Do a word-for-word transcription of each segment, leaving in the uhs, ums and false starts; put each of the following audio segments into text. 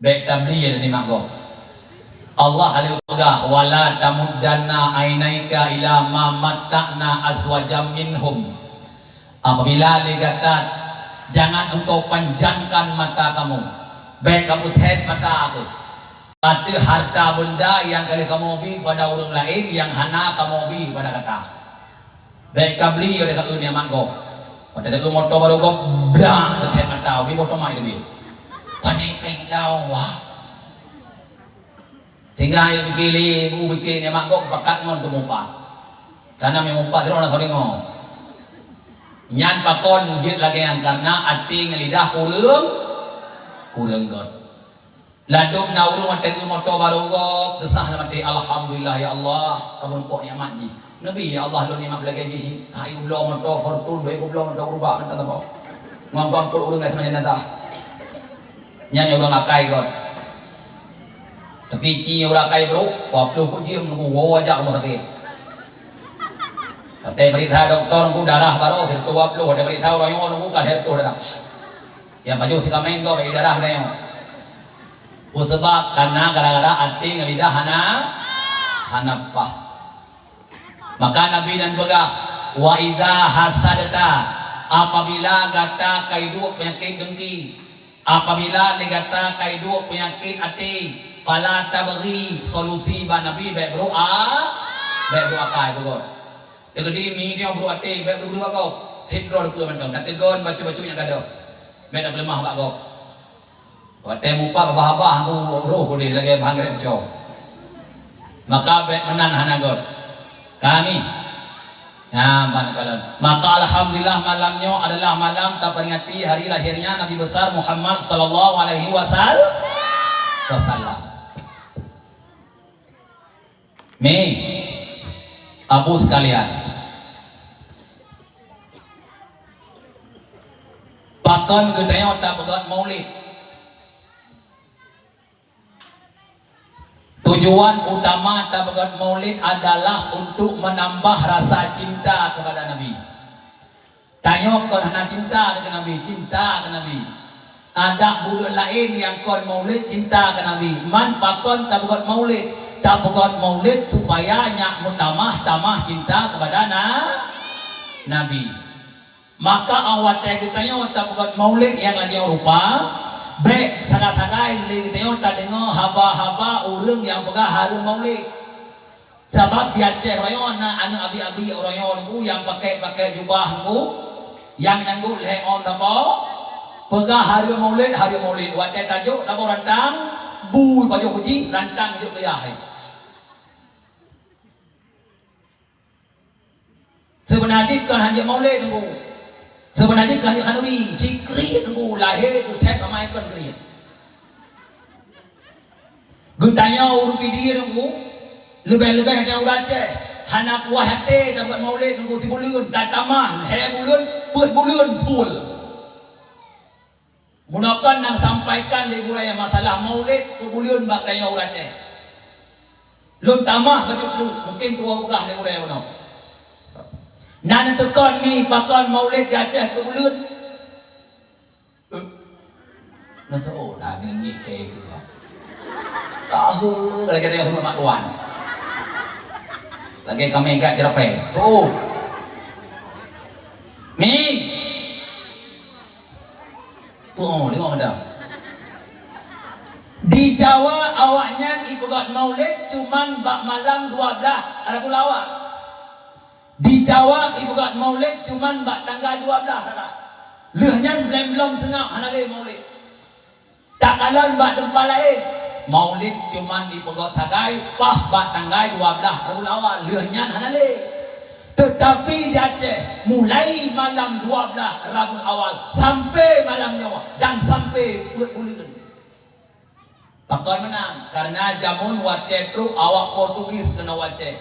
Bék tabli ya nikmat gob. Allah lheueh peugah, "Wala tamuddanna ainaika ila ma matta'na azwajam minhum." Apabila lé gata, jangan engkau panjangkan mata kamu. Bék kamu thét mata aku. Ateueh harta benda nyang ka lheueh kamoe bi bak ureuëng laén nyang hana kamoe bi bak gata. Bék tabli ya nikmat gob. Watée taeu moto barô gob, blang, thét mata, bi moto mai teubiet. Pané péng dawa. Sehingga ya pikir lé, bu pikir nikmat gob pakat ngon teumumpat. Karena meumumpat droe na soringo. Nyan pakon jeuet lagée nyan, karena até ngon lidah kureueng, kureueng göt. Ladôm na ureuëng watée eu moto barô gob, desah lam até, "Alhamdulillah ya Allah, kamoe pok nikmat jih." Nabi, "Ya Allah, lôn nikmat lagée jih sih. Hai gubloe moto Fortuner, doi gubloe moto Maybach mantong teuboh. Ngon bangkrut ureuëng laén sama jenazah." Nyan ureuëng akai göt. Tapi ci ureuëng akai brôk, dua puluh peuet jeuem nunggu woe jak rumoh sakét. Watée peuriksa dokto nunggu darah barô sireutoh dua puluh, watée peuriksa uroe nyoe nunggu ka sireutoh darah. Nyang pajoh sikameng gob bagi darah geutanyoe. Peue sabab? Karena gara-gara até ngon lidah hana, hana paih. Maka Nabi nan peugah, "Wa idza hasadta," apabila gata ka iduek peunyakét dengki, apabila lé gata ka iduek peunyakét até, "fala tabghi," solusi bak Nabi, bék brôk a-, bék brôk akai beugöt. Teukeudi mi nyoe brôk até, bék brôk akai. Sidroe dikeue mantong, tateugon bacut-bacut nyang gadôh. Bék tapeuleumah bak gob. Watée mupat babah-babah, roh udeh lagée bhang rep co. Maka bék meunan hana göt. Kami. Nah, ban kalon. Maka alhamdulillah malam nyoe adalah malam taperingati hari lahirnya Nabi besar Muhammad sallallahu alaihi wasal-, wasallam. Mi, abu sekalian. Pakon geutanyoe tapeugöt maulid? Tujuan utama tapeugöt maulid adalah untuk menambah rasa cinta kepada Nabi. Tanyoe kon hana cinta keu Nabi, cinta keu Nabi. Adak buleuen laén nyang kon maulid cinta keu Nabi. Man pakon tapeugöt maulid? Tapeugöt maulid supaya nyak meutamah-tamah cinta kepada na-, Nabi. Maka watée geutanyoe tapeugöt maulid nyang lagée rupa, bék sagai-sagai lé geutanyoe tadeungoe haba-haba ureuëng nyang peugah hareuem maulid. Sabab di Aceh royoe na aneuëk abi-abi royoe nunggu nyang pakai-pakai jubah nunggu, nyang nyanggut lhée ôn saboh, peugah hareuem maulid, hareuem maulid. Watée tajok saboh rantang, bu pajoh uji, rantang jok keu yah. Seubeuna jih kon hanjeuet maulid nunggu. Seubeuna jih kon hanjeuet khanuri, sikriet nunggu, lahé buset amai kon kriet. Geutanyoe ureuëng Pidie nunggu, leubeh-leubeh dan ureuëng Aceh, hana puas até tabuet maulid nunggu sibuleuen, tatamah lhée buleuen, peuet buleuen phul. Meunoe kon nyang sampaikan lé gurée masalah maulid peubuleuen bak tanyoe ureuëng Aceh. Lôn tamah bacut treuk, mungken tuwoe peugah lé gurée bunoe. Nan teukon ni pakon maulid di Aceh peubuleuen. Eh, na soe dah ngieng-ngieng keu geuh. Tahu lagée dia rumah mak tuan. Lagée kami kat jerapée. Tuh. Mi. Tuh, tengok dah. Di Jawa awaknyan ipeugöt maulid cuman bak malam dua belas Rabiul Awal. Di Jawa ipeugöt maulid cuman bak tanggal dua belas sagai. Lheueh nyan blém-blém seungab hana lé maulid. Takalon bak teumpat laén, maulid cuman ipeugöt sagai paih bak tanggai dua belas Rabiul Awal, lheueh nyan hana lé. Teutapi di Aceh, mulai malam dua belas Rabiul Awal sampai malam nyoe dan sampai peuet buleuen. Pakon meunan? Karena jameun watée trok awak Portugis keunoe u Aceh.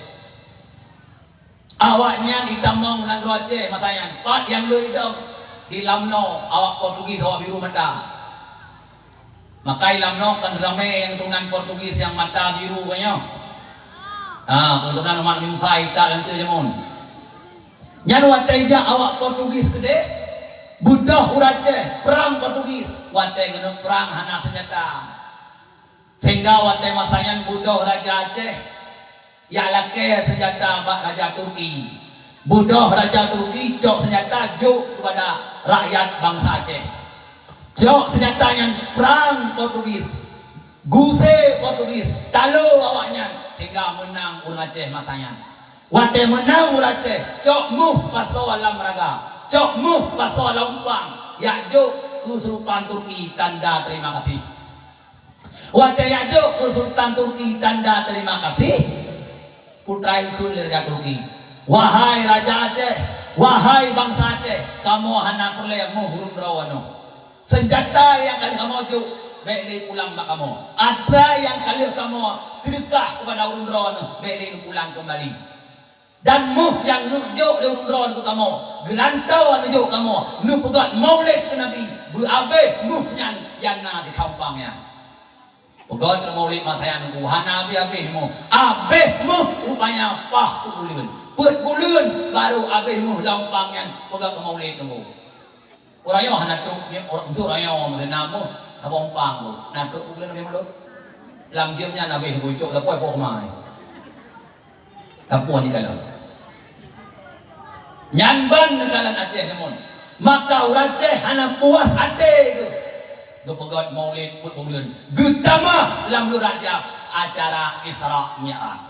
Awaknyan itamong nanggroe Aceh masa nyan, pat nyang lôn idong di Lamno, awak Portugis awak biru mata. Maka i Lamno kan ramé nyang keuturonan Portugis nyang mata biru kan nyoe. Ha, keuturonan umat Nabi Musa ita dan tu jameun. Nyan watée jak awak Portugis keudeh, beudôh ureuëng Aceh, prang Portugis. Watée geuneuk prang hana seunjata. Sehingga watée masa nyan beudôh Raja Aceh, jak lakée seunjata bak Raja Turki. Beudôh Raja Turki cok seunjata jok keupada rakyat bansa Aceh. Cok seunjata nyan prang Portugis, gusée Portugis, talo awaknyan sehingga meunang ureuëng Aceh masa nyan. Watée meunang ureuëng Aceh, cok méuh pasoe lam raga, cok méuh pasoe lam umpang, jak jok keu Sultan Turki tanda terima kasih. Watée jak jok keu Sultan Turki tanda terima kasih, putra ikheun lé Raja Turki, "Wahai Raja Aceh, wahai bansa Aceh, kamoe hana peureulée méuh ureuëng droe nyoe. Seunjata nyang ka lheueh kamoe jok, bék lé pulang bak kamoe. Atra nyang ka lheueh kamoe seudeukah keupada ureuëng droe nyoe, bék lé neupulang keumbali." Dan méuh nyang neujok lé ureuëng droe keu kamoe, geulantoe neujok kamoe, neupeugét maulid keu Nabi, beuabéh méuh nyan nyang na di keumpang nyan. Peugét maulid masa nyan nunggu, hana abéh-abéh méuh. Abéh méuh rupanya paih peuet buleuen. Peuet buleuen baru abéh méuh lam umpang nyan peugét maulid nunggu. Uroe nyoe hana trok, nyoe uroe, uroe nyoe meunan méuh, saboh umpang tu. Na trok buleuen Nabi Muhammad. Lam jeuem nyan abéh geucok, tapi poh keumae. Sapeue jikalon. Nyan ban neukalon Aceh nyoe. Maka ureuëng Aceh hana puas até geuh. Geupeugét maulid peuet buleuen. Geutamah lam buleuen Rajab acara Isra Mi'raj.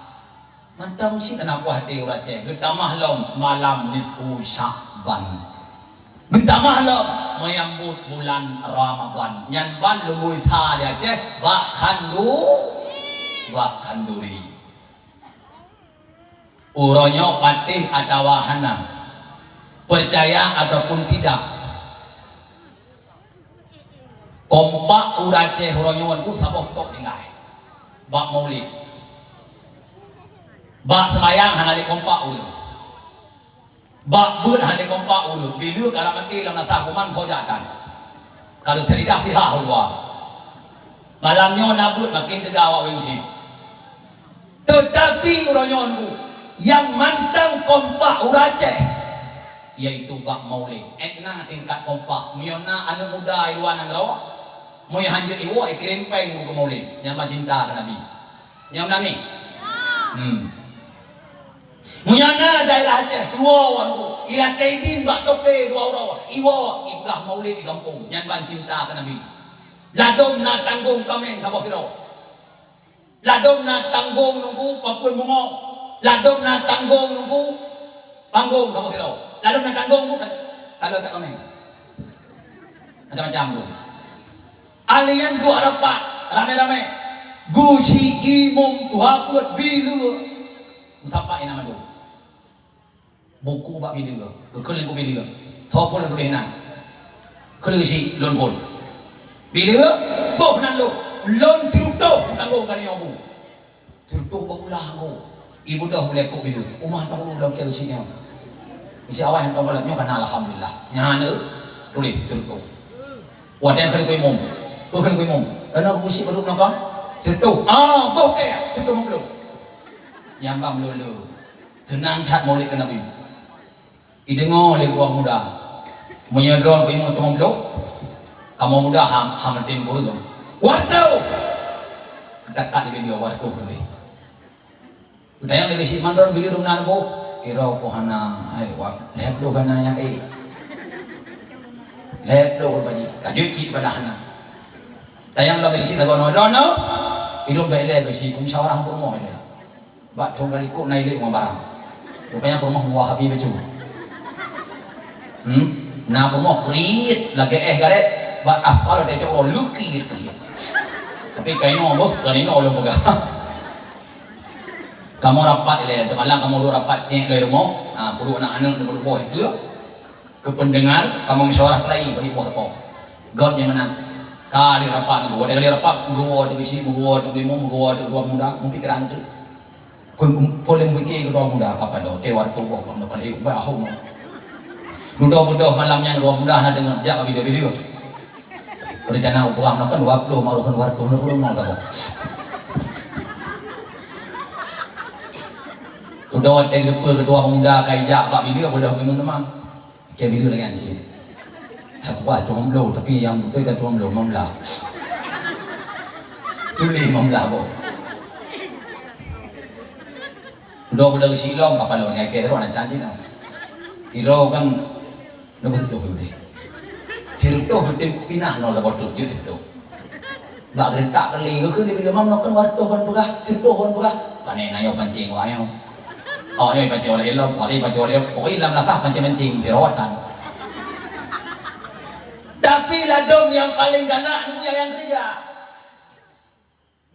Mantong cit hana puas até ureuëng Aceh. Geutamah lom malam nisfu Sya'ban. Geutamah lom menyambut bulan Ramadan. Nyan ban lumbôi sa di Aceh bak khandu-, bak khanduri. Uroe nyoe patéh atawa hana, peucaya ataupun tidak, kompak ureuëng Aceh uroe nyoe nunggu saboh tok tinggai. Bak maulid, bak seumayang hana lé kompak ureuëng. Bak beuet hana lé kompak ureuëng. Bila karab maté lam nasa kuman soe jak tan. Kalau seridah pihak ulua. Malam nyoe na beuet makin teuga awak wengsi. Teutapi uroe nyoe nunggu, nyang mantong kompak ureuëng Aceh, yaitu bak maulid. Ék na tingkat kompak. Meunyoe na aneuëk muda i luwa nanggroe, meunyoe hanjeuet iwoe, ikirém péng keu maulid. Nyang meucinta keu Nabi. Nyang meunan ni? Hmm. Meunyoe na daerah Aceh, iwoe nunggu, ilakée idin bak toke dua uroe, iwoe, ipeugah maulid di gampông. Nyan ban cinta keu Nabi. Ladôm na tanggong kaméng saboh sidroe. Ladôm na tanggong nunggu papeuen bungong. Ladôm na tanggong nunggu panggong saboh sidroe. Ladôm na tanggong nunggu kan, kalau tak kaméng. Macam-macam tu. Ahli nyan duek rapat ramé-ramé. Geusi imum tuha peuet bileue. Meusapat inan mandum. Buku bak bileue, geukheun lé buku bileue. Soe phon lôn tuléh nan? Kheun lé geuchik lôn phon. Bileue, boh nan lôn, lôn sireutôh tanggong keu nyoe bu. Sireutôh boh ulah ngô. Ibu dah ulée kok bileue. Uma tahu lôn keu geuchik nyoe. Geuchik awai han tong nyoe kana alhamdulillah. Nyan lé tuléh sireutôh. Watée kheun keu imum. Kheun keu imum. Kana geuchik baru nangka. Sireutôh. Ah, boh keu sireutôh lôn. Nyang bang lôn lôn. Seunang that maulid keu Nabi. Ideungoe lé ureuëng muda. Meunyoe droe keu imum teuma bloe, kamoe muda ham, ham tem kureueng. Wartoh! Dekat di video wartoh tu deh. Utayang lagi si mandor bila dong nan boh. Iro ko hana, hai wak, lep lo hana ya eh. Lep lo baji, kajut cik pada hana. Tayang lo bisi lagu no, no, no. Idong bele bisi, kum syawarah pun moh dia. Bak thong kali kok na ilik ngon barang. Rupanya peurumoh Wahabi bacut. Hmm? Na peurumoh kriet lagée éh garet, bak aspal teucok uroe lukir kriet. Tapi kainoe boh, kainoe ulôn peugah. Kamoe rapat ilée, teumalam kamoe duek rapat cék lé rumoh, ha, peuduek aneuk-aneuk, peuduek boh itu. Keu peundengar, kamoe musyawarah peulayi bagi poh sapo. Göt nyang meunan. Ka lheueh rapat nunggu, watée ka lheueh rapat, meuruwoe teuk isi, meuruwoe teuk imum, meuruwoe teuk dua muda, meupikiran teuk. Kon, kon lôn pike keu dua muda, apa do, teuwar tuboh, kon, kon, eh, ubah ahong. Dudoe-dudoe malam nyan dua muda na deungoe, jak bak bileue-bileue. Reuncana ubah na kan dua ploh, maroh kan dua ratus lima puluh mau taboh. Dudoe watée geupeue keu dua muda ka ijak bak bileue, boh dah imum teuma. Keu bileue lagée nyan cit. Aku bah tueng bloe, tapi nyang beutôi ka tueng bloe, memlah. Tuléh limong blah boh. Udah, udah si ilong kapal lo ngai ke terus anak cantik tau. Iro kan Neubeutôh udeh. Sireutôh udeh pinah nol lagoe jeuet sireutôh. Bak geurentak kali, geukheun di bileumam nokon wareutôh ban peugah, sireutôh ban peugah. Pane na nyoe pancing awak nyoe. Awak nyoe pancing oleh ilom, awak nyoe pancing oleh ilom. Pokoknya lam lasah pancing-pancing, sirawatan. Tapi ladôm nyang paleng galak nunggu nyang keurija.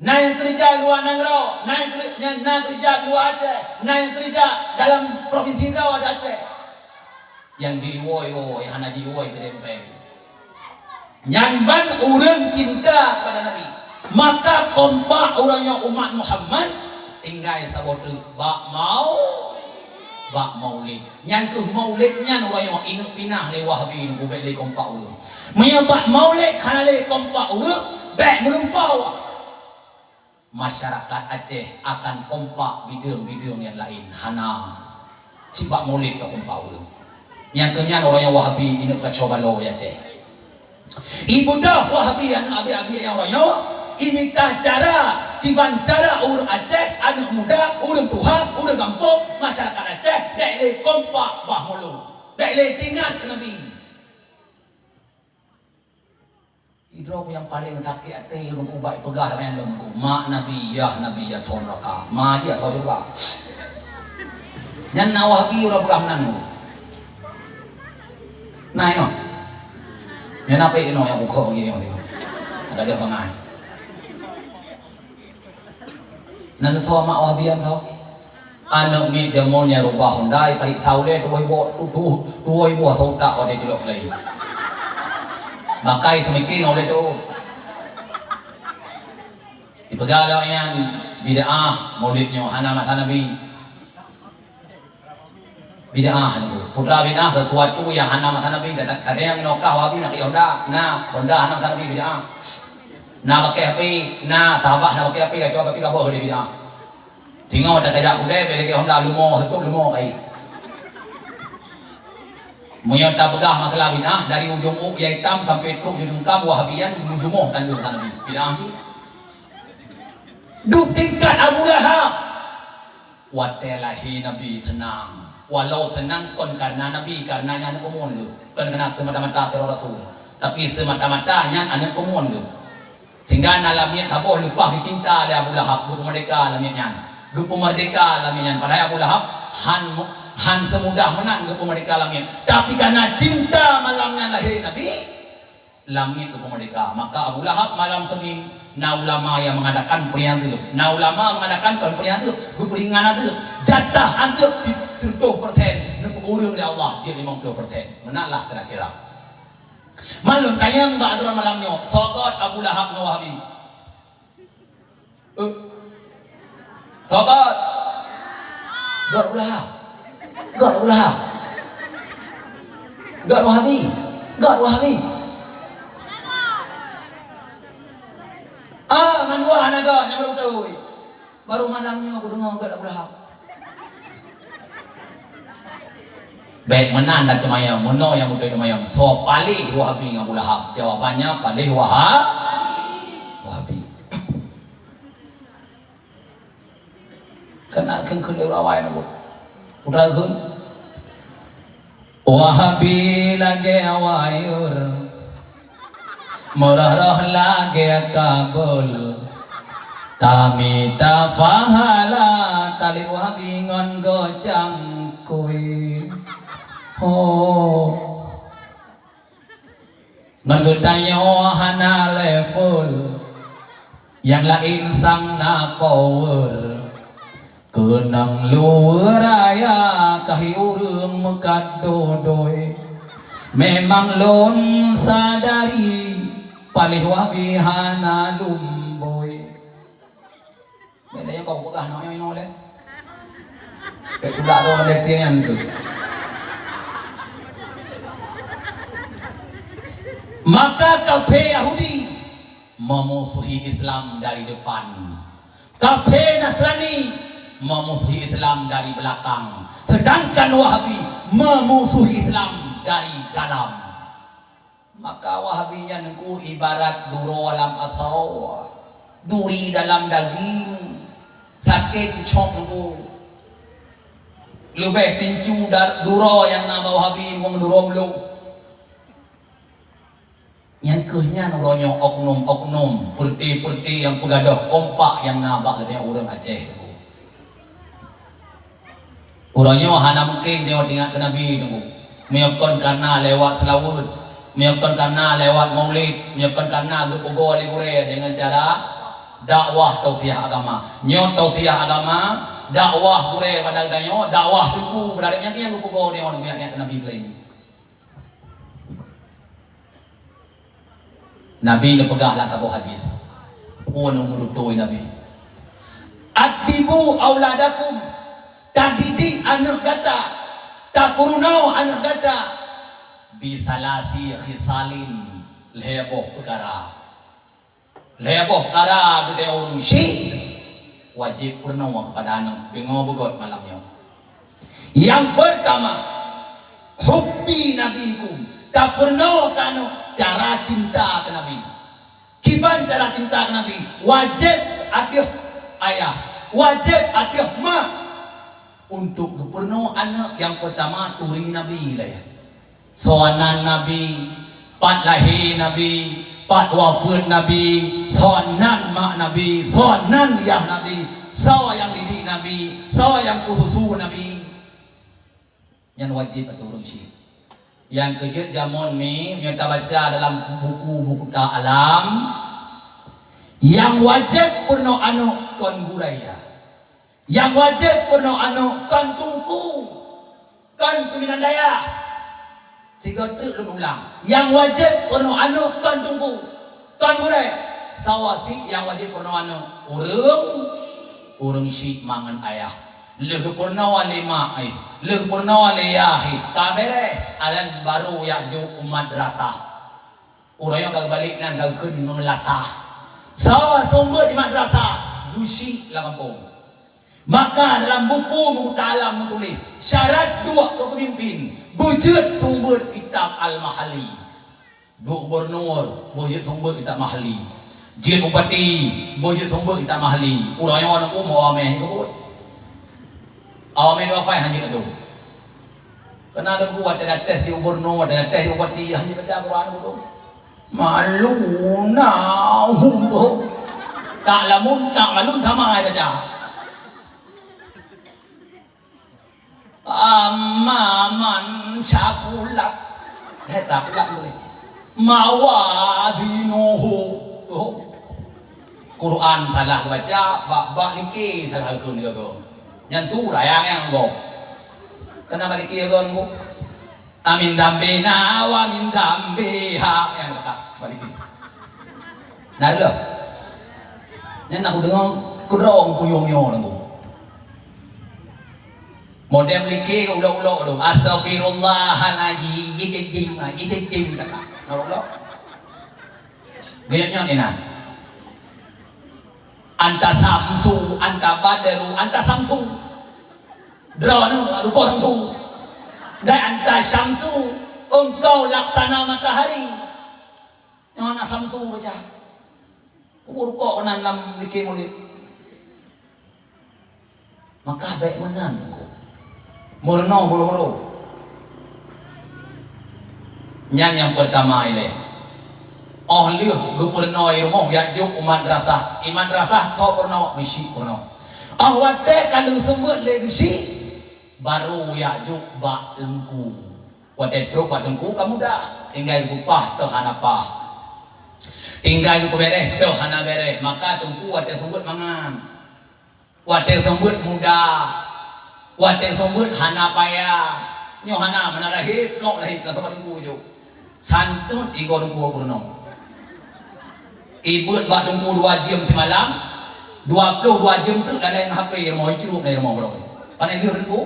Na nyang keurija luwa nanggroe, na nyang keu-, na, na keurija luwa Aceh, na nyang keurija dalam provinsi droe di Aceh. Nyang jiwoe-woe, hana jiwoe keudéh péng. Nyan ban ureuëng cinta kepada Nabi. Maka kompak uroe nyoe umat Muhammad tinggai saboh teuk bak mau-, bak maulid. Nyan keuh maulid nyan uroe nyoe ineuk pinah lé Wahabi nunggu bék lé kompak ureuëng. Meunyoe bak maulid hana lé kompak ureuëng, bék meulumpau. Masyarakat Aceh akan kompak bideueng-bideueng nyang laén. Hana. Cit bak maulid ka kompak ureuëng. Nyang keu nyan uroe nyoe Wahabi ineuk kacau balu di Aceh. Ibeudôh Wahabi aneuk abi-abi nyang uroe nyoe, imita cara, kiban cara ureuëng Aceh, aneuk muda, ureuëng tuha, ureuëng gampông, masyarakat Aceh, bék lé kompak bak maulid. Bék lé teuingat keu Nabi. Idroe nyang paleng sakét até ureuëng ubat peugah lagée lôn ku, "Mak Nabi, yah Nabi, yah thon raka." Ma dia thon juga. Nyan na Wahabi uroe peugah meunan. Nah, inoe. Nyan apa inoe nyang ukoe ngieng nyoe? Ada dia bangai. Nan tho mak Wahabi nyan tho. Aneuk miet jameun nyang rubah Honda, iparit sa ulée tuwoe iboh, tuwoe iboh sa utak watée cilok lé. Makai seumiking ulée tu. Ipeugah lom nyan bid'ah maulid nyoe hana masa Nabi. Bid'ah nyoe. Peue bid'ah, sesuatu nyang hana masa Nabi. Kadang-kadang nokah Wahabi nak Honda, na Honda hana masa Nabi bid'ah. Na pakai api, na sahabat na pakai api, kacau api kaboh di bid'ah. Singoh tajak kudée, bèk lagée Honda lumoh, seutôt lumoh kai. Meunyoe tapeugah masalah bid'ah, dari ujong ôk nyang itam sampai trok ujong sungkam, Wahabi nyan meujumôh tanyoe masa Nabi. Bid'ah cit. Duek tingkat Abu Lahab. Watée lahé Nabi seunang. Walau seunang kon kareuna Nabi, kareuna nyan aneuk keumun geuh. Kon kareuna seumata-mata sidroe rasul. Tapi seumata-mata nyan aneuk keumun geuh. Sehingga na lamiet saboh leupah geucinta lé Abu Lahab, geupeumeurdeka lamiet nyan. Geupeumeurdeka lamiet nyan. Padahai Abu Lahab han, han seumudah meunan geupeumeurdeka lamiet. Tapi kareuna cinta malam nyan lahé Nabi, lamiet geupeumeurdeka. Maka Abu Lahab malam Senin, na ulama nyang mengadakan peurian azeueb. Na ulama mengadakan kon peurian azeueb, geupeuringan azeueb. Jatah azeueb si-, sireutoh persen, neupeukureueng lé Allah jeuet limong ploh persen. Meunan lah kira-kira. Malum tanyong bak droe malam nyoe, soe göt Abu Lahab ngon Wahabi? Eh. Soe göt? Göt Abu Lahab. Göt Abu Lahab. Göt Wahabi. Göt Wahabi. Ah, mandua hana göt, nyang beutôi. Baru malam nyoe kudeungoe göt Abu Lahab. Bèk meunan dan teumanyong, meunoe nyang beutôi teumanyong. Soe paléh Wahabi ngon Abu Lahab? Jawabannya paléh Waha-, Wahabi. Keunan kheun-kheun lé awai na, Bu. Putra kheun. Wahabi lagèe wayeur, meurah-rah lagèe kabel, tamita pahala talét Wahabi ngon geucangkôi. Ho. Ngon geutanyoe hana level, nyang laén sang na power. Keunong luweue raya kahi ureueng meukat dodoi. Memang lôn sadari, paléh Wahabi hana lumboi. Beda ya kau peugah nak yang inoe leh. Bèk tulak tu mandai tiang nyan tu. Maka kafé Yahudi memusuhi Islam dari depan. Kafé Nasrani memusuhi Islam dari belakang, sedangkan Wahabi memusuhi Islam dari dalam. Maka Wahabi nyan nungku ibarat duroe lam asoe. Duri dalam daging, sakét cok Teungku. Leubeh tincu dar-, duro nyang na bak Wahabi, wong duro meulôh. Nyang kheueh nyan uroe nyoe oknum-oknum, peureté-peureté nyang peugadôh kompak nyang na bak geutanyoe ureuëng Aceh Teungku. Uroe nyoe hana mungken tanyoe teuingat keu Nabi Teungku. Meunyoe kon karna lewat seulaweuet, meunyoe kon karna lewat maulid, meunyoe kon karna geupeugoe lé gurée deungon cara dakwah tausiah agama. Nyoe tausiah agama, dakwah gurée bak geutanyoe, dakwah Teungku bak geutanyoe nyang geupeugoe tanyoe teuingat keu Nabi Ibrahim. Nabi neupeugah lam saboh hadis, peue nyang meureutoe Nabi, "Addibu auladakum," tadidik aneuëk gata, tapeurunoe aneuëk gata, "bi salasi khisalin," lhée boh peukara. Lhée boh peukara geutanyoe ureuëng syiek wajéb peurunoe keupada aneuëk, deungoe beugét malam nyoe. Nyang peurtama, hubbi nabikum, tapeurunoe keu aneuëk cara cinta keu Nabi. Kiban cara cinta keu Nabi? Wajéb ateueh ayah, wajéb ateueh mak untuk geupeurunoe aneuëk nyang peurtama turi Nabi lé. Soe nan Nabi, pat lahé Nabi, pat wafeuet Nabi, soe nan mak Nabi, soe nan yah Nabi, soe nyang didik Nabi, soe nyang peususu Nabi. Nyan wajéb ateueh ureuëng syiek. Nyang keujeuet jameun mi, meunyoe tabaca dalam buku-buku ta alam, nyang wajéb peurunoe aneuëk kon gurée. Nyang wajéb peurunoe aneuëk kon teungku, kon pimpinan dayah. Sigoe teuk lôn ulang, nyang wajéb peurunoe aneuëk kon teungku, kon gurée. Sawa sit nyang wajéb peurunoe aneuëk, ureuëng, ureuëng syiek ma ngon ayah. Lheueh geupeurunoe lé mak, eh, lheueh geupeurunoe lé yah, eh, ka béréh, alèh barô jak jok u madrasah. Uroe nyoe ka geubalek nan ka geukheun meunasah. Sawa seumeubeuet di madrasah, geuchik lam gampông. Maka dalam buku Muqta Alam meutuléh, syarat duek keu peumimpin, beujeuet seumeubeuet kitab Al-Mahalli. Duek gubernur, beujeuet seumeubeuet kitab Mahalli. Jeuet bupati, beujeuet seumeubeuet kitab Mahalli. Uroe nyoe aneuk muda awak mé nyoe keu buet. Awak mé dua fai hana jeuet adu. Keunan teungku watée datéh si gubernur, watée datéh si bupati, hana jeuet baca Quran beutôi. Malu na hum tu. Tak lamun, tak malun sama ai baca. Amma man saqulat. Eh, saqulat boleh. Mawazinuhu. Oh. Quran salah baca, bak, bak like salah keu ni kau. Nyan surah nyang, nyang go. Keunan bak like kau nunggu. Amin dambina wa min dambiha. Nyang dekat bak like. Nah, dulu. Nyan nak kudeungoe keudroe puyong nyoe nunggu. Model like ulok-ulok tu. Astaghfirullahalazim. Jijijim, jijijim dekat. Ulok-ulok. Geuyak nyan inan. Anta Samsu, anta Badru, anta Samsu. Droeneuh rukoh Samsu. Dan anta Syamsu, engkau laksana matahari. Nyoe na Samsu baca. Rukoh nan lam like mulod. Maka bék meunan ko. Meurunoe buru-buru. Nyan nyang peurtama ilée. Óh lheueh geupeurunoe i rumoh, jak jok u madrasah. I madrasah tho peurunoe, geuchik peurunoe. Óh watée ka lheueh seumeubeuet lé geuchik, barô jak jok bak teungku. Watée trok bak teungku ka mudah, tinggai geupah teuh hana pah. Tinggai geupeubéréh teuh hana béréh, maka teungku watée seumeubeuet mangat. Watée seumeubeuet mudah, watée seumeubeuet hana payah. Nyoe hana, meunan lahé, plok lahé, langsung bak teungku jok. Santot igoe teungku peurunoe. Ibeuet bak teungku dua jeuem simalam, dua ploh dua jeuem treuk lalée ngon H P rumoh, icruek dari rumoh keudroe. Pane lheueh teungku?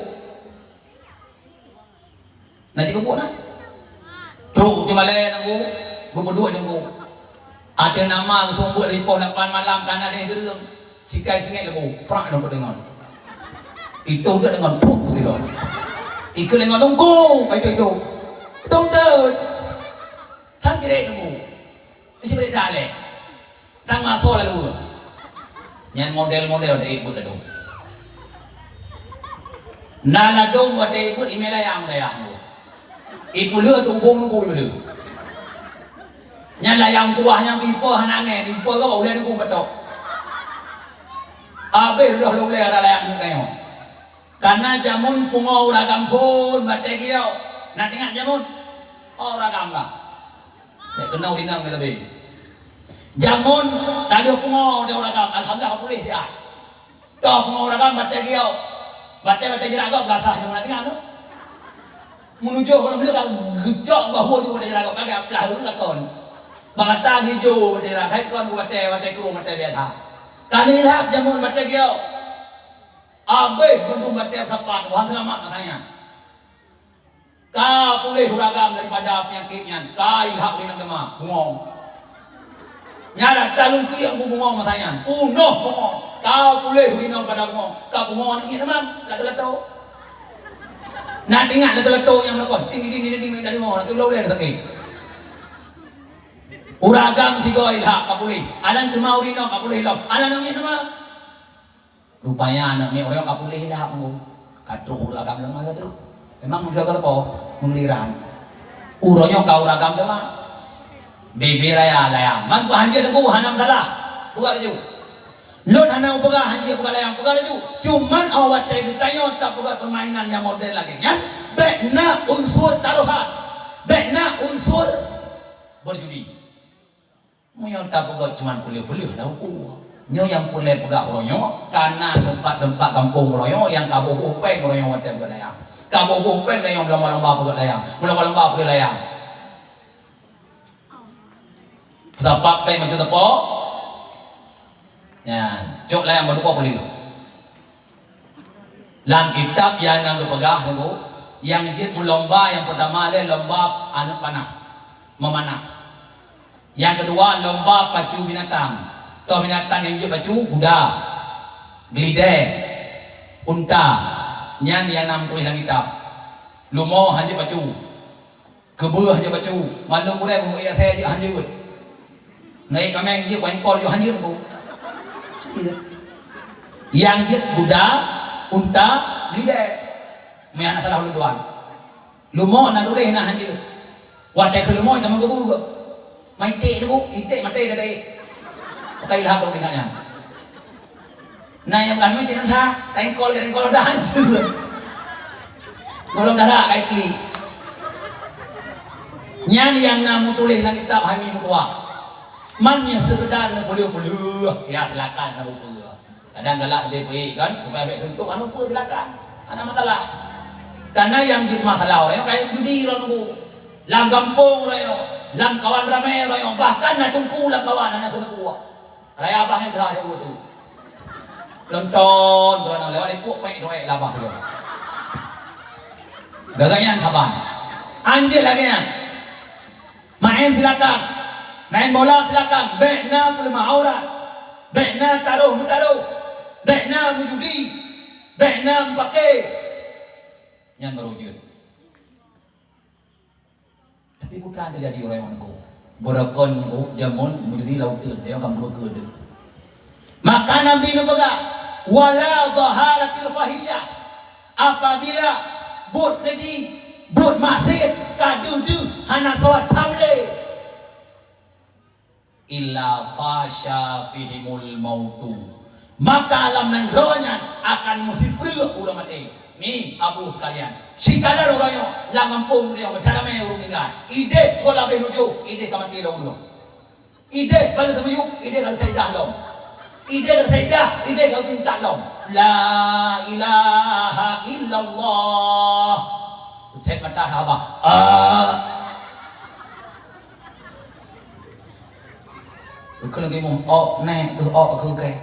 Na jikeubeuet na? Trok cuma lé nunggu, beupeuduek nunggu. Ada nama geuseumeubeuet ripoh lapan malam kana deh geureung. Sikai sengét leubeh, prak nunggu deungon. Itu dah deungon, puk tu tiga. Ikeu lengon nunggu, itu, itu. Itu betul. Sang cirek nunggu. Isi berita leh. Tang maso lalu. Nyan model-model watèe ibuet ladôm. Na ladôm watèe ibuet imè layang dayah. Ipeuleueh tubông nunggu ipeuleueh. Nyan layang buah nyan ipe hana angèn, ipe ka ulèe nunggu beutôi. Abéh lheuh lôn lé ada layang nyoe tanyoe. Kana jameun pungo uragam phôn batèe giyok. Na teuingat jameun? Oh, uragam ka. Bèk keunoe inong leubeh. Jameun ka lheuh pungo di uragam, alhamdulillah ka puléh siat. Toh pungo uragam batèe giyok. Batèe-batèe jeurak gob gasah nyang na teuingat tu. Meunujôh ureueng ka geucok bahue ju batèe jeurak gob, ka geuplah ureueng lakon. Bak gata geuijo batèe jeurak, hai kon batèe, batèe krueng, batèe biasa. Ka lheuh lhap jameun batèe giyok. Abéh bandum batèe sapat, wah seulamat masa nyan. Ka puléh uragam daripada peunyakét nyan, ka ilhak ureueng inong teuma, bungong. Nyan dak talungkiek bungong masa nyan, punoh bungong. Ka puléh ureueng inong pada bungong, ka bungong aneuk miet teuma, lato-lato. Na teuingat lato-lato nyang meulakon, ting, ting, ting, ting, ting, dari bungong, lato lom lé sakét. Uragam sigoe ilhak ka puléh, alan teuma ureueng inong ka puléh lom, alan aneuk miet teuma. Rupanya aneuk miet ureueng ka puléh dah, Teungku. Ka troh ureueng agam lom masa tu. Memang sigoe-goe po, meunggiliran. Uroe nyoe ka ureueng agam teuma. Bebe raya layang. Man peuhanjeuet Teungku, hana masalah. Peugah laju. Lôn hana peugah hanjeuet peugah layang, peugah laju. Cuman awak watèe geutanyoe tapeugah permainan nyang model lagèe nyan, bèk na unsur tarohan. Bèk na unsur berjudi. Meunyoe tapeugah cuman peuleueh-peuleueh dah uku. Nyoe nyang peureulèe peugah uroe nyoe, kana teumpat-teumpat gampông uroe nyoe nyang ka boh-boh péng uroe nyoe watèe peugah layang. Ka boh-boh péng dah nyoe meulomba-lomba peugah layang. Meulomba-lomba peugah layang. Sapat péng macam teupok. Nyan, cok layang baru dua puluh. Lam kitab nyang na geupeugah Teungku, nyang jeuet meulomba nyang peutama lé lomba aneuk panah, meumanah. Nyang keudua lomba pacu binatang. Toh binatang nyang jeuet pacu, guda, geulidèe, unta. Nyan nyang na meutuléh lam kitab. Leumo han jeuet pacu. Keubeueh jeuet bacut, mandum gurèe beuet asèe jeuet hanjeuet. Nai kaméng jeuet, paéngkol jeuet hanjeuet, Bu. Nyang jeuet guda, unta, lidèe. Meunan salah ulôn tuan. Leumo na tuléh na hanjeuet. Watèe keu leumo tamong keubeuet. Maiték tu, iték maté tadi. Pakai ilham dong tingkat nyan. Nah, nyang bukan meuiték nan sa, tengkol ke tengkol dah hancur. Golom darah kai klik. Nyan nyang na meutuléh lam kitab hai mi meutuah. Man nyang sekedar na peuleueh-peuleueh, ya silakan na buku. Kadang galak leubeh baik kan, supaya bèk suntuk anu pun silakan. Hana masalah. Karena yang jadi masalah orang kaya judi orang nunggu. Lam gampông orang nyoe, lam kawan ramé orang nyoe, bahkan na teungku lam kawan hana teungku. Raya abah nyan dah ada tu. Lonton tu anak lewat ikut pek doa labah tu. Gaga nyan saban. Anjir lagi nyan. Main silakan. Main bola silakan. Bèk na peuleumah aurat. Bèk na taroh meutaroh. Bèk na meujudi. Bèk na meupaké. Nyan baru jeuet. Tapi bukan terjadi orang yang nunggu. Beurokon nunggu, jameun, meujudi lam uteuen, dia akan beurokon deh. Maka Nabi neupeugah, "Wala zaharatil fahisyah." Apabila buet keji, buet maksiet, ka deuh-deuh, hana soe tham lé. Illa fasha fihimul mautu. Maka lam nanggroe nyan akan meusipreuk ureueng maté. Ni, Abu sekalian, sikalon ureueng nyoe lam gampông nyoe, cara mé ureueng ninggai. Idéh goh labéh nujoh, idéh ka maté lom ureueng. Idéh ka lheueh seumiyueb, idéh ka lheueh saidah lom. Idéh ka lheueh saidah, idéh ka lheueh pintak lom. La ilaha illallah. Sét mata sahabat. Ah. Keu lagèe mum, ok, nèk, keu ok, keu kèe.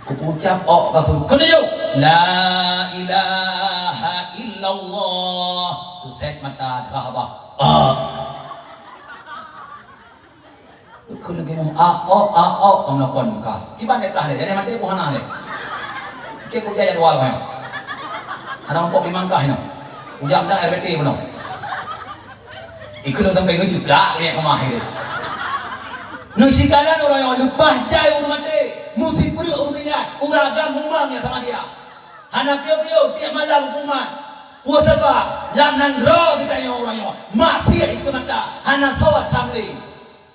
Kupeucap ok, ka keu, keu laju. La ilaha illallah. Sét mata sahabat. Ah. Keu lagèe nyoe, a, o, a, o, kamoe lakon ka. Kiban deh kah lé, jadi maté ku hana lé. Oke, ku jaya dua lé. Ada umpok di mangkah inoe. Ujak dak R B T bunoe. Ikeu lôn sampai ngeujeuet gak lé keumah lé. Neu sikalon ureueng nyoe leupah jai ureueng maté. Meusipreuk ureueng ingat, ureueng agam mumang nyang sama dia. Hana piôh-piôh, tiep malam huköman. Peue sabab? Lam nanggroe geutanyoe uroe nyoe maksiet dikeue mata, hana soe tham lé.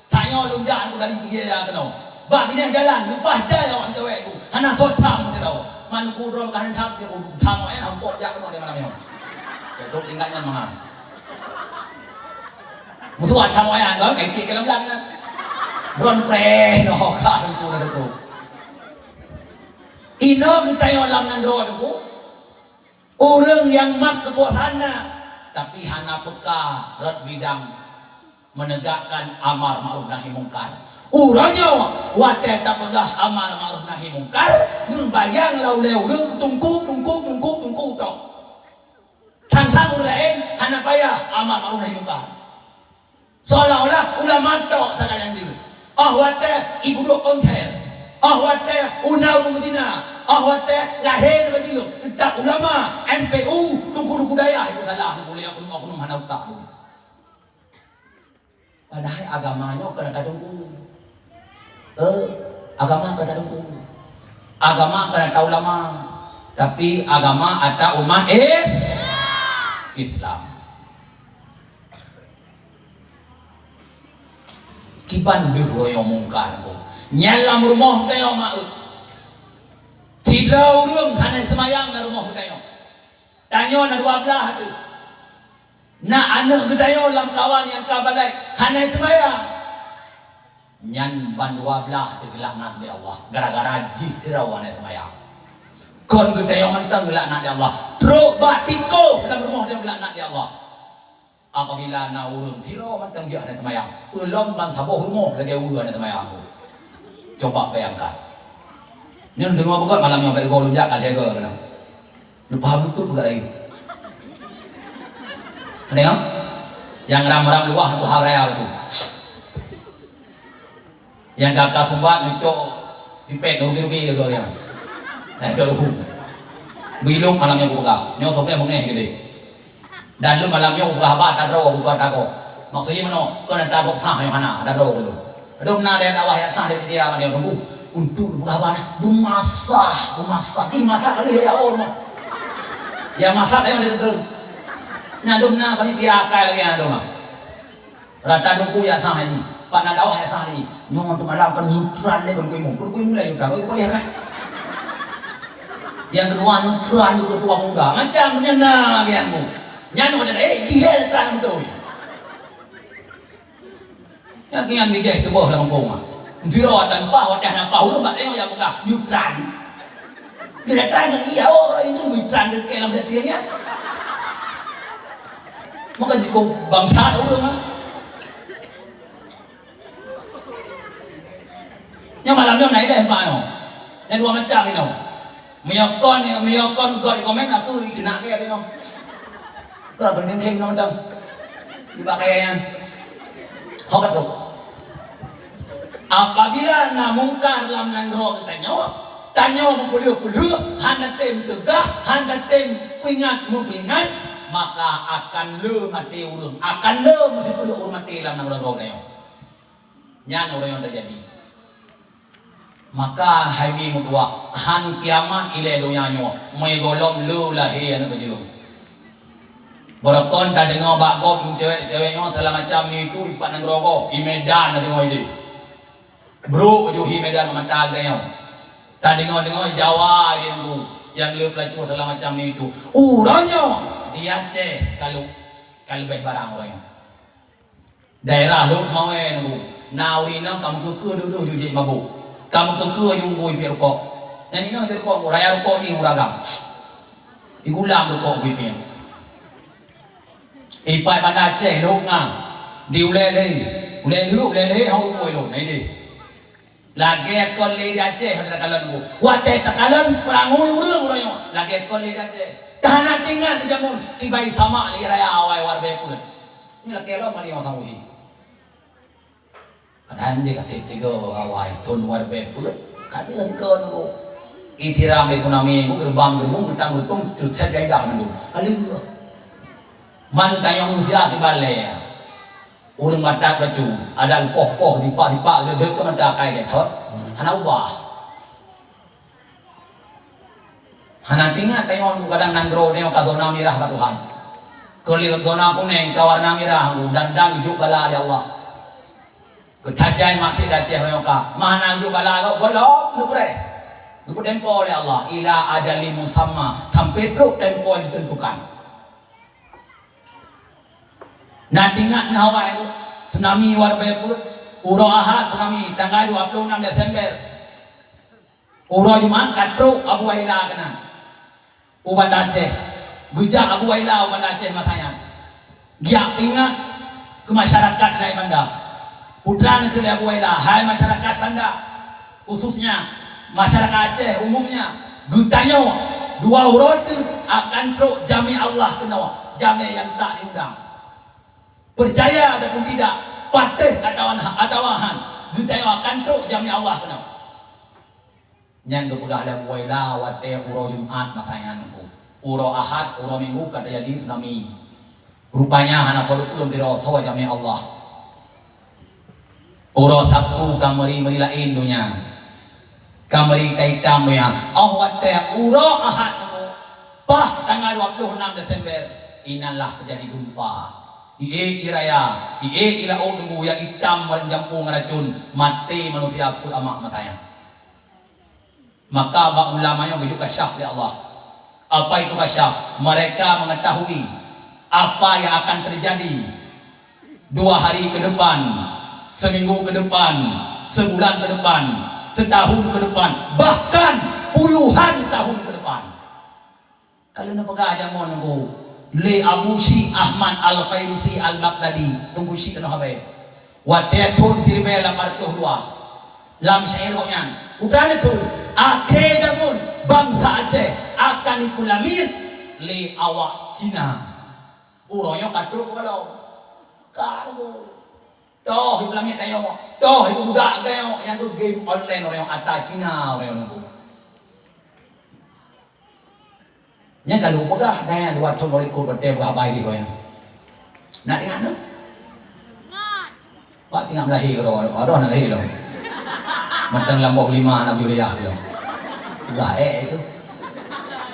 Tanyoe lôn jak keu dari Pidie keunoe. Bak binéh jalan, leupah jai awak meucewek ku, hana soe tham sidroe. Man ku droe ka hana tham, dia ku tham awak nyan, hampok jak keunoe dia malam nyoe. Dia trok tingkat nyan mahal. Meutuah tham awak nyan, kan, kai tiek keu lam blang nyan. Droe preh, noh, ka ku na deuk. Inoe geutanyoe lam nanggroe Teungku, ureueng nyang mat keukuasaan na, tapi hana peka rot bidang menegakkan amar ma'ruf nahi mungkar. Uroe nyoe watée tapeugah amar ma'ruf nahi mungkar, meubayang lam ulée ureueng teungku, teungku, teungku, teungku tok. Sang-sang ureueng laén hana payah amar ma'ruf nahi mungkar. Seolah-olah ulama tok sagai nyang jeuet. Oh watée ibuduek konser, oh watée una ureueng beuzina, oh watée lahé neubajeue, teutap ulama, M P U, teungku-teungku dayah ibu salah, teungku lé oknum-oknum hana utak pun. Padahai agama nyoe kon ata teungku. Eh, agama kon ata teungku. Agama kon ata ulama, tapi agama ata umat is-, Islam. Kiban deuh royong mungkar ko. Nyan lam rumoh geutanyoe meu'euet. Sidroe ureueng hana seumayang lam rumoh geutanyoe. Tanyoe na dua blaih teuh. Na aneuëk geutanyoe lam kawan nyang ka balek hana seumayang. Nyan ban dua blaih teuh geulaknat lé Allah gara-gara jih sidroe hana seumayang. Kon geutanyoe mantong geulaknat lé Allah. Trok bak tikoh lam rumoh tanyoe geulaknat lé Allah. Apabila na ureuëng sidroe mantong jih hana seumayang, peulom ban saboh rumoh lagée ureuëng hana seumayang tu. Coba bayangkan. Nyoe deungoe beugöt malam nyoe bak igoe lôn jak ka lhée goe keunoe. Leupah beutôi peugah rayeuk. Tengok. Nyang ram-ram luwah tuha raya tu. Nyang gata sumbat neucok pipet rugi-rugi tu nyang. Eh, tu ruhu. Bilong malam nyoe kupeugah. Nyoe sokai beungéh gede. Dan lôn malam nyoe kupeugah haba tadroe kupeugah tagok. Maksud jih meunoe, kon tagok sah nyoe hana, tadroe ulôn. Dum na lé dakwah nyang sah di media nyoe teungku. Untuk peugah haba, dum masa, dum masa, di masa kali ya Allah. Ya masa dah yang ada. Nah, dum na panitia akai lagi yang ada. Rata teungku ya sah ni. Pak na dakwah ya sah ni. Nyoe tu malam kan neutral lé kan kuimu. Kan kuimu lé neutral. Kan kuimu lé kan. Yang kedua neutral tu ketua pemuda. Macam punya na bagian mu. Nyan udah eh jilé neutral betul. Nyang kian bijéh tuboh lam kampung ah. Sidroe tanpa watée hana pahu tu bak tengok jak peugah, "Yutran." Bila tran iya oh itu yutran dekat lam dapur nyan. Maka jiko bangsa ureuëng ah. Nyang malam nyoe naik deh mak nyoe. Nyang dua macam nyoe. Meunyoe kon, meunyoe kon gok di komen aku keunak ke tadi nyoe. Lah beuning kheng nyoe dang. Di bak kaya nyan. Ho ka trok. Apabila na mungkar lam nanggroe geutanyoe, tanyoe meupeuleueh-peuleueh, hana tem teugah, hana tem peuingat meupeuingat, maka akan le maté ureuëng, akan le meusipeuleueh ureuëng maté lam nanggroe geutanyoe. Nyan ureuëng nyang teujadi. Maka hai mi meutuah, han kiamat ilée donya nyoe, meugohlom le lahé aneuëk bajeueng. Beureukan tadeungoe bak gob cewek-cewek nyoe salah macam ni tu ipat nanggroe gob, i Medan tadeungoe ideh. Brok juhi Medan mata geutanyoe. Tadeungoe-deungoe Jawa ideh nunggu, nyang le peulacur salah macam ni tu. Uroe nyoe di Aceh kalu ka leubeh barang uroe nyoe. Daerah Lhokseumawe nunggu. Na ureuëng inong ka meukeukeu dudoh jujék mabök. Ka meukeukeu ju gui piep rukok. Nyan inong piep rukok, raya rukok jih uragam. Igulam rukok gui piep. Ipat Banda Aceh lhok na. Di ulée lé. Ulée lhok, ulée lé, hong rukok ilôn. Nah, ini. Lagée kon lé di Aceh, hana takalon bu. Watée takalon peurangui ureuëng uroe nyoe, lagée kon lé di Aceh. Tahana tingat di jameun, tibai sama lé raya awai war bepeuet. Nyoe lakée lom mali masa muhi. Padahai dia kasih tiga awai, thon war bepeuet. Kada kon bu. Isiram di tsunami, bu gerbang gerbong, geutang geutong, cucet gaidah mandum. Alim. Man tayong usia tiba lé. Ureuëng Batak bacut, adak poh-poh, sipak-sipak, deuek-deuek keu mata akai gét thot, hana ubah. Hana teuingat tanyoe kadang nanggroe nyoe ka zona mirah bak Tuhan. Keu lheueh zona kuneng ka warna mirah, dan, dan geujok bala lé Allah. Geutajai maksiet di Aceh nyoe ka. Mana geujok bala gob gohlom neupreh. Geupeutempo lé Allah ila ajalin musamma, sampai trok tempo nyang ditentukan. Na teuingat neuh awai tsunami luar biasa peuet. Uroe Ahad tsunami tanggai dua puluh enam Desember. Uroe Jumat ka trok Abu Waila keunan u Banda Aceh. Geujak Abu Waila u Banda Aceh masa nyan. Geujak peuingat keu masyarakat rakyat banda. Peue treuk neukheun lé Abu Waila, hai masyarakat banda, khususnya masyarakat Aceh umumnya, geutanyoe dua uroe teuk akan trok jamé Allah keunoe, jamé nyang tak diundang. Peucaya ataupun tidak, patéh atawa, atawa han, geutanyoe akan trok jamé Allah keunoe. Nyan geupeugah lé Abu Waila watée uroe Jumat masa nyan nunggu. Uroe Ahad, uroe Minggu ka teujadi tsunami. Rupanya hana soe leupeue sidroe, soe jamé Allah. Uroe Sabtu ka meuri-meuri laén donya. Ka meuri ka itam donya. Óh watée uroe Ahad nunggu, paih tanggal dua puluh enam Desember, inan lah teujadi geumpa. Ié-ié raya, ié-ié laôt nunggu nyang itam meureujampu ngon racun, maté manusia peuamak masa nyan. Maka bak ulama nyoe geujok kasyaf lé Allah. Apa itu kasyaf? Mereka mengetahui apa yang akan terjadi dua hari ke depan, seminggu ke depan, sebulan ke depan, setahun ke depan, bahkan puluhan tahun ke depan. Ka lheueh neupeugah jameun nunggu lé Abu Syik Ahmad Al-Fairusi Al-Baghdadi, Teungku Syik tanoh Abée. Watée thon siribée lapan reutôh dua, lam syair gobnyan, udah neukheun, akhé jameun bansa Aceh akan jipeulamiet lé awak Cina. Uroe nyoe ka trok gohlom. Ka nunggu. Toh ipeulamiet tanyoe, toh ipeumudak tanyoe, nyang keu game online uroe nyoe ata Cina uroe nyoe nunggu. Nyan ka lheueh peugah, dan dua thon lom likot watée beuhaba idéh roh nyan. Nak teuingat tu? Wah, teuingat meulahé keudroe, keudroe hana lahé lom. Mantong lam boh lima Nabi Yahya lom. Peugah ék itu.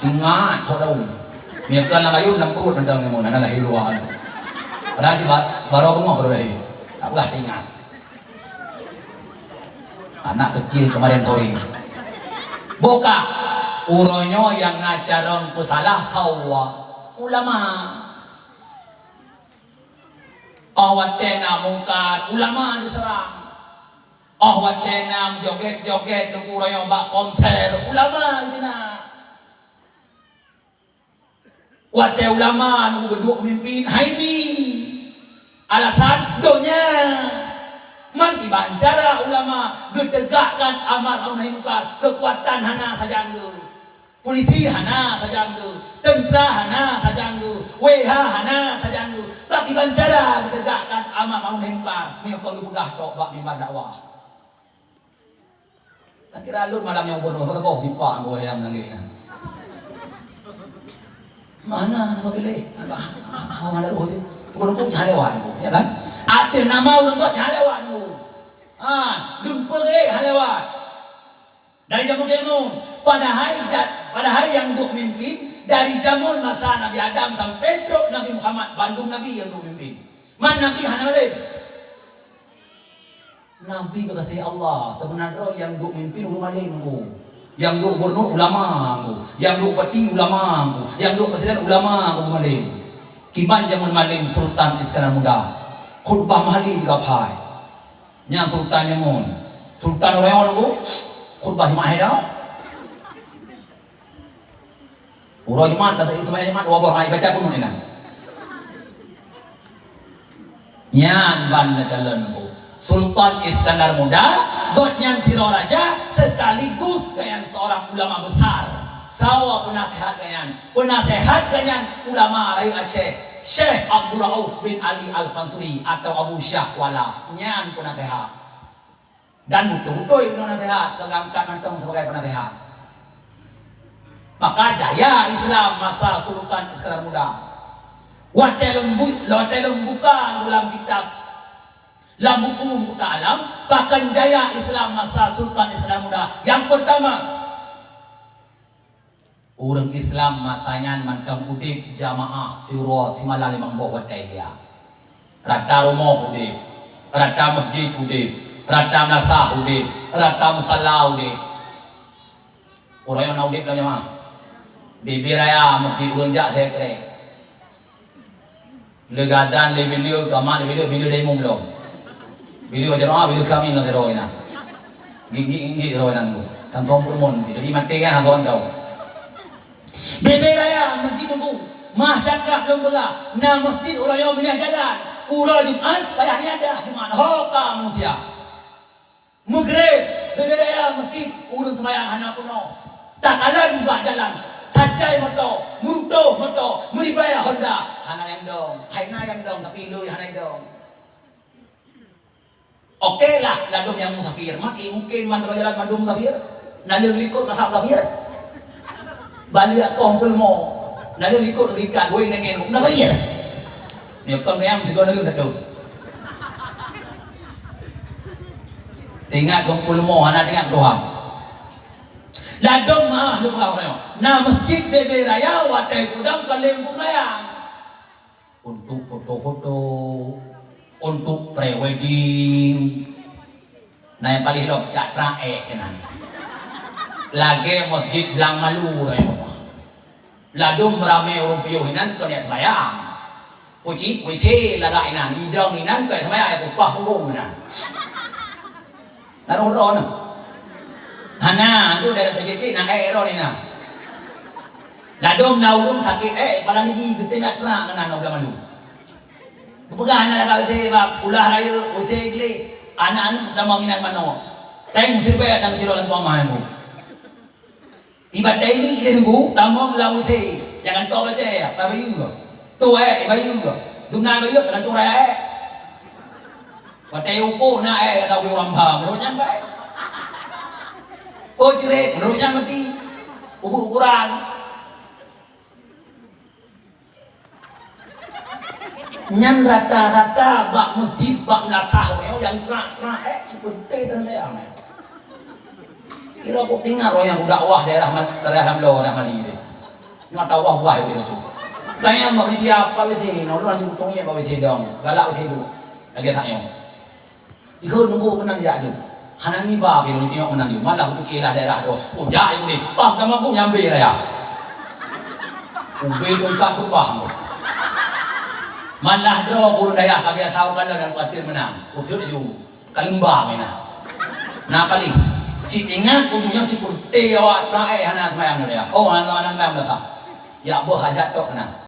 Teuingat, sok daun. Meunyoe kon lam ayun, lam pruet mantong nyoe, hana lahé luwa tu. Padahai si ba-, baroe beungoh baru lahé. Tak peugah teuingat. Anak kecil kemarin sore. Boh ka, uroe nyoe nyang na carông peusalah sawa ulama. Óh watée na mungkar, ulama diseurang. Óh watée na joget-joget, uroe nyoe bak konser, ulama dina. Watée ulama nunggu geuduek meumimpin, hai mi. Alasan donya. Man kiban cara ulama geutegakkan amar ma'ruf nahi mungkar, keukuatan hana sajan geuh. Polisi hana sajan geuh, teuntra hana sajan geuh, W H hana sajan geuh. Bak kiban cara geutegakkan amar ma'ruf nahi mungkar, meunyoe kon geupeugah tok bak mimbar dakwah. Takira lôn malam nyoe gubernur, kata boh sipak gua yang nangis. Mana nak pilih? Apa? Apa mana roh dia? Gubernur pun cah lewat tu, ya kan? Ada nama orang tu cah lewat tu. Ha, dun pergi cah lewat. Dari zaman dulu, padahai ja-, padahai yang duk mimpin dari zaman masa Nabi Adam sampai trok Nabi Muhammad, bandum Nabi yang duk mimpin. Man Nabi hana malem. Nabi geugaséh Allah, seubeuna droe nyang duek mimpin ureueng malem nunggu, nyang duek gubernur ulama nunggu, nyang duek bupati ulama nunggu, nyang duek presiden ulama nunggu malem. Kiban jameun malem Sultan Iskandar Muda, khutbah mahali juga phai. Nyan Sultan nyan, Sultan ureueng nunggu, khutbah Jumat hai dah. Uroe Jumat, kata itu, Jumat dua boh, ai baca kunut inan. Nyan ban neukalon nunggu. Sultan Iskandar Muda, gobnyan sidroe raja sekaligus gobnyan seorang ulama besar. Sawa penasehat gobnyan, penasehat gobnyan ulama rayeuk Aceh, Syekh Abdul Rauf bin Ali Al-Fansuri atau Abu Syah Kuala. Nyan penasehat. Dan beutôi-beutôi nyoe nasehat, ka geuangkat mantong sebagai penasehat. Maka jaya Islam masa Sultan Iskandar Muda. Watée lôn bu-, watée lôn buka lam kitab, lam buku Mu'taqal Alam, bahkan jaya Islam masa Sultan Iskandar Muda. Yang pertama, Ureuëng Islam masa nyan mantong udeb jamaah siuroe simalam limong boh watée lia. Rata rumoh udeb, rata masjid udeb, rata meulasah udeb, rata musala udeb. Uroe nyoe na udeb lam jamaah. Bebe raya masjid ureuëng jak lhée krek. Leugadan lé bileu, kama lé bileu, bileu dai mum lom. Bileu jaroe, bileu kami lam jaroe inan. Gigi-gigi jaroe inan tu. Tan som pun mon, jadi maté kan haba tau. Bebe raya masjid nunggu. Mah cakap lom bela. Na masjid uroe nyoe pinah jalan. Uroe Jumat payah niadah Jumat. Ho ka manusia. Meugreb, bebe raya masjid, ureuëng seumayang hana peunoh. Takalon bak jalan, tajai moto, meurutoh moto, meuribaya Honda. Hana nyang dong, hai na nyang dong, tapi lôn hana nyang dong. Oke lah, ladôm nyang musafir. Mak, eh, mungkin mandum jalan mandum musafir. Naleueng likot masa musafir. Balik kong peuleumô. Naleueng likot rikat, woi, nengeng. Musafir. Nyoe kon nyang sigoe naleueng ladôm. Ingat kumpul mo, hana ingat Tuhan. Ladôm maah lôn peugah uroe nyoe. Na masjid bebe raya watée kudang ka lheueh seumayang. Untuk foto-foto, untuk pre-wedding. Na nyang paléng lom jak traek keunan. Lagée masjid Blang Malu uroe nyoe. Ladôm ramé ureuëng piôh inan keu niat seumayang. Kucit, kucit, lagak inan, idong inan keu niat seumayang, ya kupah ureuëng inan. Na roh-roh na. Hana, tu dah cicit na ék roh ni na. Ladôm na ureuëng sakét ék, pala niji geutem jak trak keunan, na Blang Malu. Geupeugah hana lagak U T bak kulah rayeuk, U T gleh, aneuk-aneuk tamong inan manoe. Teng siribée dan keucilok lam tuang mah nyoe. Ibadat ini ideh nunggu, tamong lam U T, jangan tho baca, ba bayeue. Tu ék, bayeue. Dum na bayeue, kadang tu raya ék. Watée upo na ék, kata ureuëng ba, menurut nyan baik. Oh, cret, menurut nyan mati. Ubu ukuran. Nyan rata-rata bak masjid, bak meulasah, nyang krak-krak, eh, sipeunte dan leang, eh. Kira ku ingat roh nyang dakwah daerah Ma-, daerah Lamlo, daerah Mali deh. Nyoe tahu wah-wah itu macam. Tanya mak dia apa W C, nolong lanjut utong ya, apa W C dong, galak W C tu. Lagi tak nyong. Ikheun nunggu keunan jak jeuet. Hana ngiba pih lôn tengok meunan jeuet. Malah kupike lah daerah droe. Oh, jak jeuet udeh. Bah, ka mampu nyambe raya. Ubé lôn ka keubah. Malah droe gurun dayah ka biasa u kalon dan kuatir meunan. Khusyuk ju. Ka leumbang meunan. Na paléh. Si ingat ujong nyan si purte awak teunaék hana seumayang raya. Oh, hana, hana seumayang dah. Ya boh hajat tok keunan.